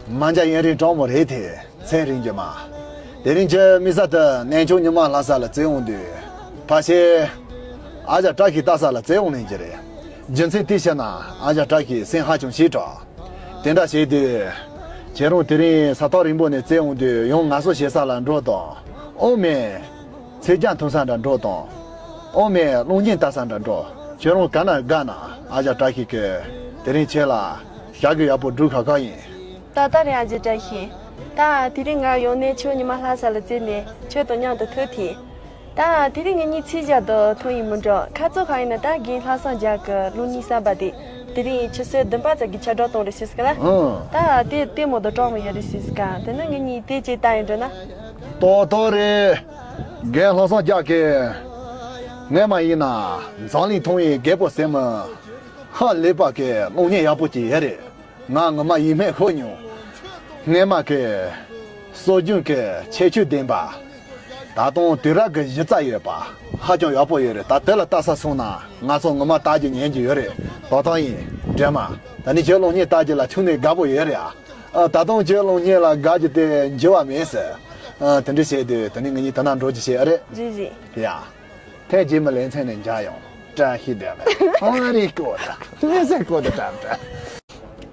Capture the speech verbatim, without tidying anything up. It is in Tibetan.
མ་འཇའ་ཡུན་རིང་གྲོགས་མོ་རེད་དེ། མཚན་རིང་རྒྱུ་མ། དེ་རིང་ཁྱེད་མི་ས་དུ་གནས་མཆོག་ཉི་མ་ལྷ་ས་ལ་བཙལ་འོང་དུས། ཕ་ཤེ། ཨ་ཅག་བཀྲ་ཤིས་ལྟ་ས་ལ་བཙལ་འོང་ལེན་གྱི་རེད། རྒྱུ་མཚན་དེ་བཤད་ན་ཨ་ཅག་བཀྲ་ཤིས་སེམས་ཧ་ཅང་ཞེ་དྲག་དེ་འདྲ་བྱས་དུས། ཁྱེད་རང་དེ་རིང་ས་ཐག་རིང་པོ་ནས་བཙལ་འོང་དུས་ཡང་ངལ་གསོ་བྱེད་ས་ལ་འགྲོ་དང་། ཨོ་མེ། ཚེ་རྒྱ་ཐུང་ས་འདྲ་འགྲོ་དང་། ཨོ་མེ་གློག་བརྙན་ལྟ་ས་འདྲ་འགྲོ། ཁྱོད་རང་ག་ན་དགའ་ན་ཨ་ཅག་བཀྲ་ཤིས་ཀྱིས་དེ་རིང་ཁྱེད་ལ་ཞག་གི་ཡག་པོ་སྒྲུབ་ཁ་ཁ་ཡིན། ད་ལྟ་རེད་ཨ་ཅག་བཀྲ་ཤིས། ད་དེ་རིང་ང་ཡང་གནས་མཆོག་ཉི་མ་ལྷ་ས་ལ་བཙལ་ནས་ཁྱོད་དང་མཉམ་དུ་ཐུག་ཐལ། ད་དེ་རིང་ངེད་གཉིས་ཚིག་བཞག་ཏུ་ཐུག་ཡིན་མི་འགྲོ། ཁ་རྩང་གང་ཡིན་ན་ད་རྒན་ལྷག་བསམ་རྒྱལ་གྱི་གློག་བརྙན་གསར་པ་དེ་དེ་རིང་ཆུ་ཚོད་བདུན་པ་ཙམ་གྱི་ཁྱབ་བསྒྲགས་གཏོང་རེད་ཟེར་གི་ལ། ཨང་། ད་དེ་ལྟད་མོ་དང་སྤྲང་མོ་ཡོད་རེད་ཟེར་གི། དེ་ནི་ངེད་གཉིས་དེ་ཅིག་ལྟ་ཡིན་འགྲོ་ན། ཏོག་ཏོག་རེད། རྒན་ལྷག་བསམ་རྒྱལ་གྱིས། སྔས་མ་ཡིན་ན་འཛམ་གླིང་མཐོང་བའི་རྒད་པོ་ཟེར་མི་ཧ་ལས་པ་གི་གློག་བརྙན་ཡག་པོ་ཅིག་ཡོད་རེད། ང་ངོ་མ་ཡིད་སྨོན་ཤོར་མྱོང་། སྔས་མ་གི་སྲོལ་རྒྱུན་གྱི་ཁྱད་ཆོས་ལྡན་པ། ད་དུང་དུས་རབས་ཀྱི་གཞི་རྩ་ཡོད་པ། ཧ་ཅང་ཡག་པོ་ཡོད་རེད། ད་དེ་ལ་ལྟ་ས་སོང་ན་ང་ཚོ་ངོ་མ་ལྟ་རྒྱུ་ཉན་རྒྱུ་ཡོད་རེད། ཏོག་ཏོག་ཡིན་སྒྲོལ་མ། ད་ནི་ཁྱོད་གློག་བརྙན་ལྟ་རྒྱུ་ལ་ཁྱོན་ནས་དགའ་པོ་ཡོད་རེད་ཨ། ཨ། ད་དུང་ཁྱོད་གློག་བརྙན་ལ་དགའ་རྒྱུ་དེ་འགྱུར་བ་མེད་ཟེར། ཨ། དེ་འདྲ་བྱས་དུས་དེ་ནི་ངེད་གཉིས་ད་ན་འགྲོ་རྒྱུ་བྱེད་ཨ་རེད། རེད་རེད། ཡ། ཐེངས་རྗེས་མ་ལེ་ཚན་ནས་མཇལ་ཡོང་། བཀྲ་ཤིས་བདེ་ལེགས། ཨ་རི་ཀོ་ད། ལེ་ཚན་ཀོ་ད་ཀྲམ་ཀྲམ།